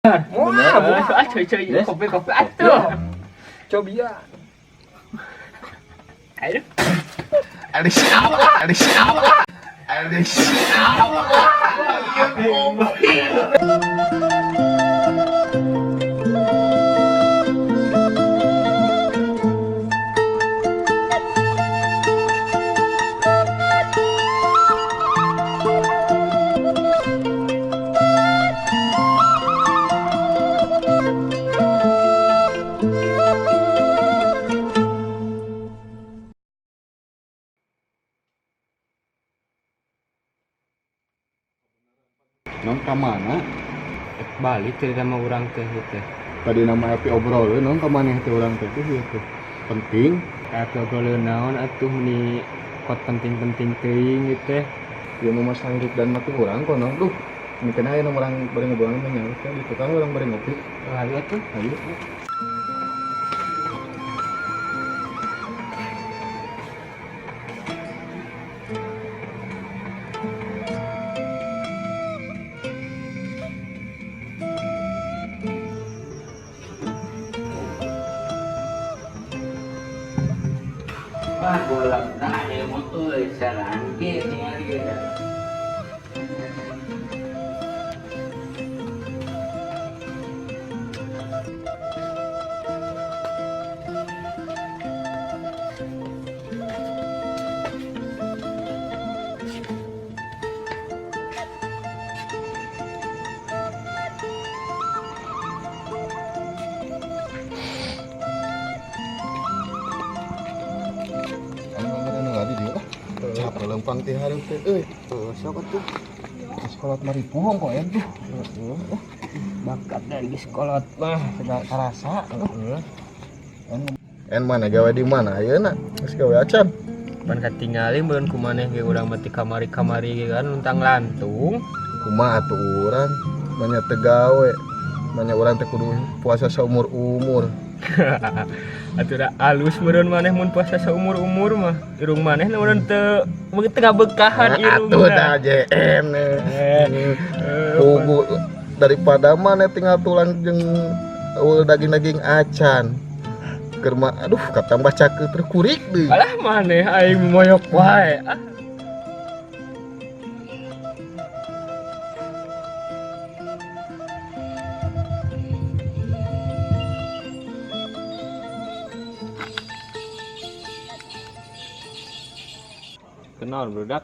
Wah, ah, cuy cuy, kopi kopi atuh. Coba. Aduh. Ada siapa? Ada siapa? Ada siapa? Non ka mana? Balik tadi sama urang teh gitu. Tadi nama happy obrol non ka mana teh urang teh tuh ieu teh. Penting. Kayak obrolin naon atuh ni kot penting-penting teuing gitu teh. Ieu mah masalah hidup dan mati urang kono. Duh, ini kena aya urang bari ngobrol mah nya teh di tukang urang bari ngopi. Ayo atuh. Ayo. Wah, bola nah, ya motor saran ge tinggal ge. Anu ngomong lagi dia lah. Capek lempang ti hareup teh euy. Tuh, sok atuh. Sekolah mari puhong kok ya tuh. Bakat dari sekolah mah Tidak karasa. Heeh. En mana gawe di mana ayeuna? Geus gawe acan. Pan katingali meureun kumaneh ge urang mah ti kamari-kamari ge kan luntang lantung. Kumaha atuh urang banyak teu gawe. Banyak urang teh kudu puasa seumur-umur. Atuh da alus meureun maneh mun puasa saumur-umur mah. Irung maneh na meureun teu teu ngabekahan irung. Atuh dah JM nih. Pugu daripada mana tinggal tulang jeung eueuh daging-daging acan. Keur mah aduh katambah cakeu terus kurik deui. Alah maneh aing moyok wae. Ah. Kenal budak.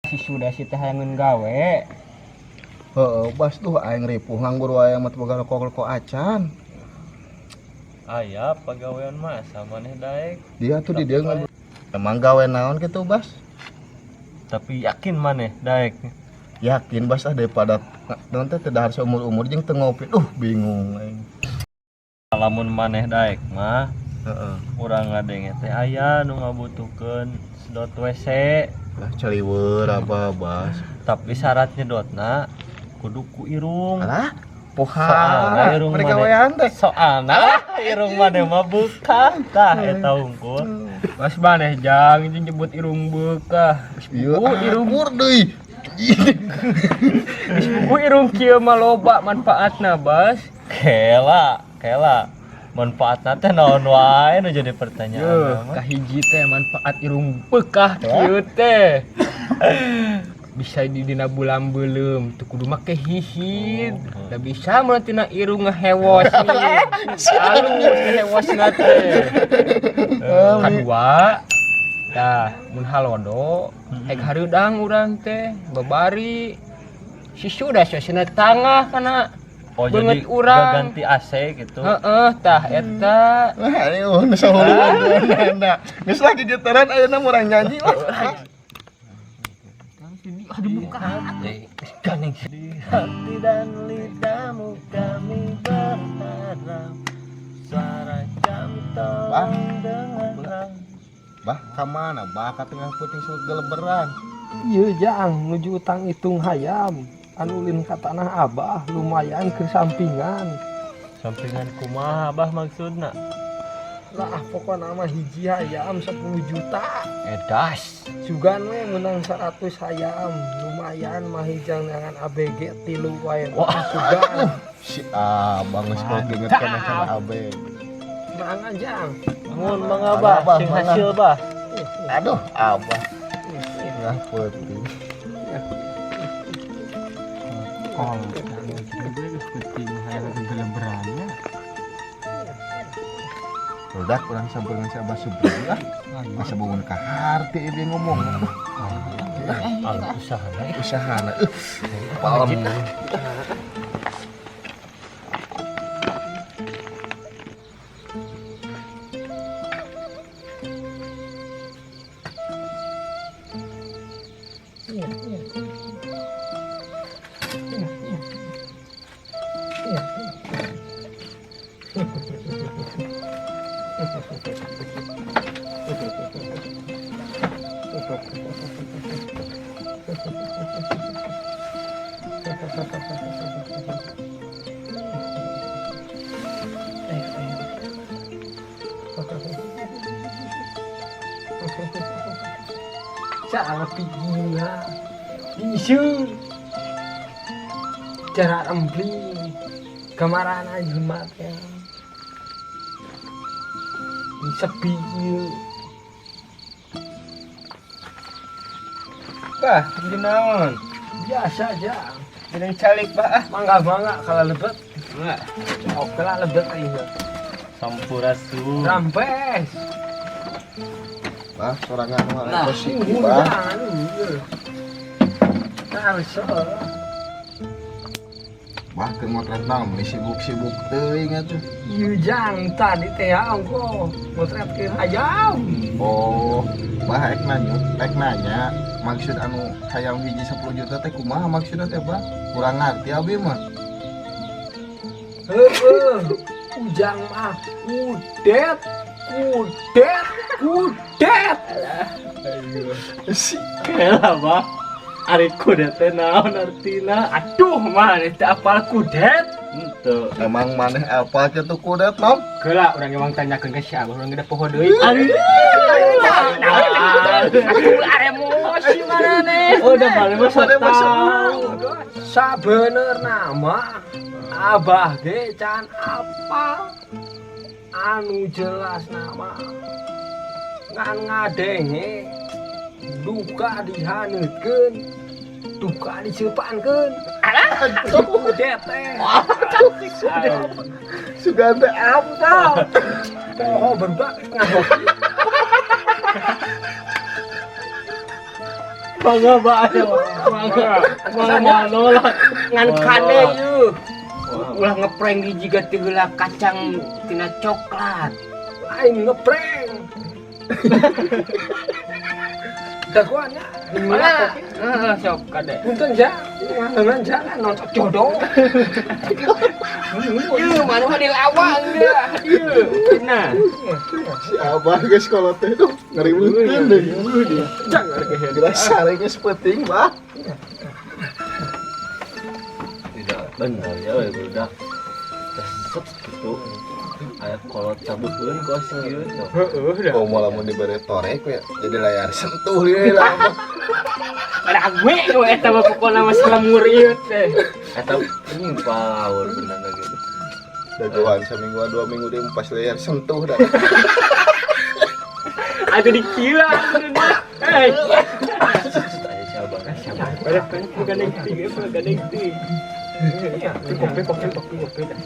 Si sudah si teh hayangeun gawe. Heeh, bas tuh aing ripuh nganggur wae mah teu boga rokok-rokok acan. Aya pagawean mah sama maneh daek. Dia tuh di dia nganggur. Emang gawe naon kitu, Bas? Tapi yakin maneh daek. Yakin Bas ah daripada nanti tidak harus umur-umur jeung teu ngopi. Duh, bingung aing. Lamun maneh daek mah Heeh. urang ngadenge teh aya nu ngabutuhkeun sedot WC, Lah caliweur apa, Bas? tapi syarat nyedotna kudu ku irung. Alah, Soalna pohara irung mereka maneh. wean teh. Soalna irung maneh mah beukah tah eta hungkul. Mas maneh jang jeung nyebut irung beukah. Geus Ieu puguh irung, irung deui. geus puguh irung kieu mah loba manfaatna, Bas. Kela, kela. Manfaatna teh naon wae nu jadi pertanyaan Yuh, mah. kahiji teh manfaat irung beukah kieu teh. Bisa di dina bulan beuleum teu kudu make hihid. Da bisa mun tina irung ngehewos nih. Alus ngehewosna teh. Kadua, tah mun halodo ek hareudang urang teh babari. Si sudah suasana tangah kana Oh beungeut jadi urang. ganti AC gitu. Heeh, tah eta. Lah ayo nu sahuluan na. Geus lah gigiteran ayeuna mah urang nyanyi lah. Aduh buka. Ganeng. Di hati dan lidahmu kami berharap suara kami Bah. tolong dengarlah. Bah, ka mana? Bah, ka tengah peuting geleberan. Iya jang nuju utang hitung hayam anu ulin ka tanah abah lumayan ke sampingan. Sampingan kumaha bah maksudna? Lah pokokna mah hiji hayam 10 juta. Edas. Sugan we menang 100 hayam, lumayan mah hijang dengan ABG tilu wae. Wah. Sugan. Si abang geus geungeut kana kana ABG. Mangga jang. Mun mangga bah, Mangga, bah, sing mangga. hasil bah. Aduh, abah. Nggak penting. Kol. Penting hayang geleberannya. Udah kurang sampeurkeun si Abah Supri lah. Masa bangun ka harti ieu ngomong. Aduh, Ah, usahana. usahana. Palem. Cara piginya diisun cara rempling kemarin aja ya sepi ieu. Bah, jadi naon? Biasa aja. Jadi calik bah ah. Mangga mangga kalau lebet. Enggak. Oke lah lebet iya. Sampurasun. Rampes. Bah, sorangan mah Nah, posisi bah. Bah, keur motret naon meni sibuk-sibuk teuing atuh. Ieu jang tadi teh ongko motretkeun hayam. Oh, bah rek nanya maksud anu hayam hiji 10 juta teh kumaha maksudna teh, Bah? Kurang ngarti abi mah. Heueuh, ujang mah kudet, kudet, kudet. Si Kela bah. Ari kudet teh naon artina? Aduh, mah teu apal kudet. Henteu. emang maneh apa kitu kudet, Nom? Keula urang emang tanyakeun ka si Abah, urang geus poho deui. Aduh. Aduh, emosi maneh. Oh, udah balik mah Maneh mah tahu. Sabenerna mah Abah ge can apal anu jelas nama ngan ngadenge duka dihaneutkeun duka diseupankeun. Alah, kudet teh. Sugan teh apa? Poho berbak ngahoki. Bangga bah, bangga. Bangga mau nolak. Ngan kade yeuh. Ulah ngeprank di jiga teu heula kacang tina coklat. Aing ngeprank. Dagoannya Mana? Heeh, sok kade. Punten ja, ngalengan jalan nonton jodoh. Ieu mana mah dilawang dia. Ieu. Nah, Si Abah geus kolot teh duh ngariweuteun deui. jangan kehead. Geus sare geus peuting, Bah. Tidak benar ya, udah resep gitu. Aya kolot cabukeun kos kieu. Heeh dah. Oh, malah mun dibere torek we jadi layar sentuh ieu lah. Rame we eta mah pokona mah salamur ieu teh. Eta ini power bener gitu. Dagoan saminggu dua minggu dia pas layar sentuh dah. Atuh dikieu atuh. Hei. Aya siapa? Siapa? Pada kan gandeng tiga, gandeng tiga. Kopi, kopi, kopi, kopi dah.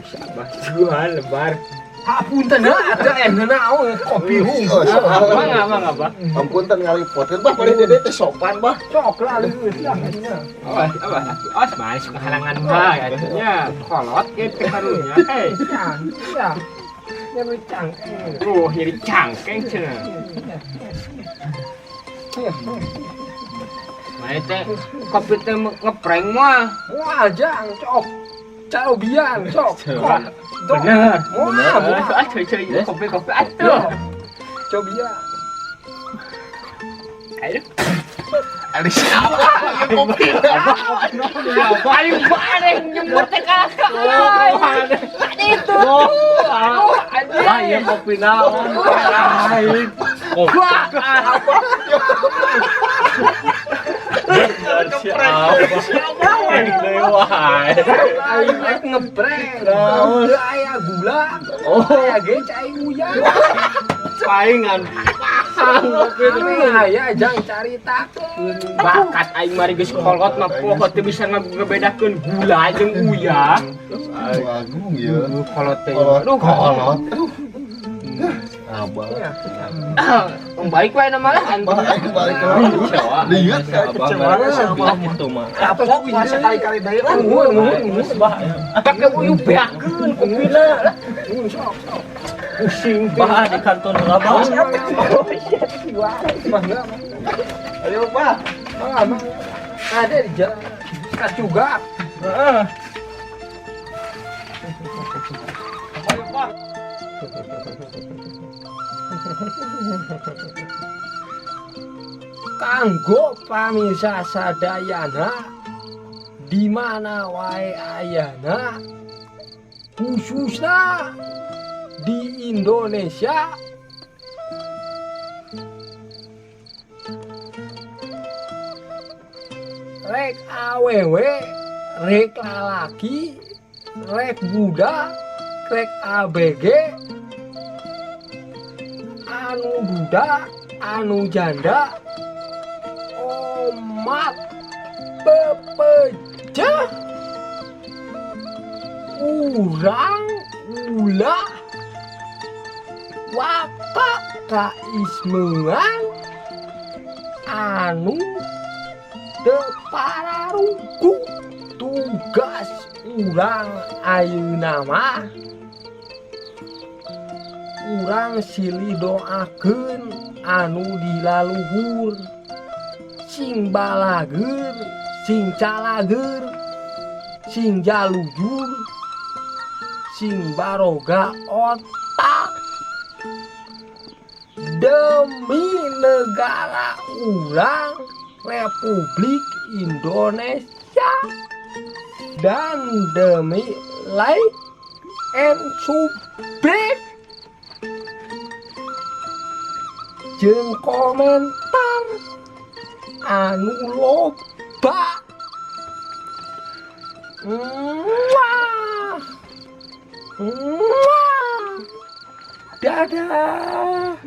Siapa? Jual lebar. Hapunten ada eh naon kopi Oh, hungkul. Mangga, mangga, Bah. Ampun tan ngalipotkeun bah paling dede teh sopan bah. Cok lah leueut lah nya. Awas, awas, awas, manis kehalangan bah, atunya kolot gitu karunya. Eh, Iya. Nyeri cangkeng. oh, nyeri cangkeng cenah. Mana teh kopi teh ngeprank mah. Wah, jang cok. Calobian cok. Bener. Wah, Bener. Ah, cuy, cuy, kopi kopi atuh. Cobian. Ayo. Ari siapa? Ieu kopi. Ayo bareng nyemur teh kakak. Tadi itu. Aduh, Ah, iya kopi naon. Lain. Kopi. Siapa? Wae. Aing rek ngebrek. Teu aya gula. Oh. Aya ge cai uyah. Paingan. Pasang kopi Aduh, aya jang caritakeun. Bakat aing mari geus kolot mah poho teu bisa ngebedakeun gula jeung uyah. Agung ya. Kolot teh. Kolot, Aduh, kolot. Abah. Tong baik wae nama lah antum. Balik balik lagi. Lihat saya kecewa sama Gitu mah. Kapok mah sekali-kali deui lah. Nuhun, nuhun, nuhun. Pake uyuh beakeun kopina lah. Nuhun sok sok. Pusing teh. Bah di kantor heula bah. Mangga. Ayo, Pak. Mangga, mangga. Ada di jalan. Kacugak. Heeh. Kanggo pamirsa sadayana di mana wae ayana khususna di Indonesia rek awewe rek lalaki rek budak rek ABG anu duda anu janda omat pepejah urang ulah waka kaismean anu teu pararugu tugas urang ayeuna mah urang silih doakeun anu di laluhur sing balageur sing calageur sing jalujur sing baroga otak demi negara urang Republik Indonesia dan demi like and subscribe jeung komentar anu loba. Mwah. Mwah. Dadah.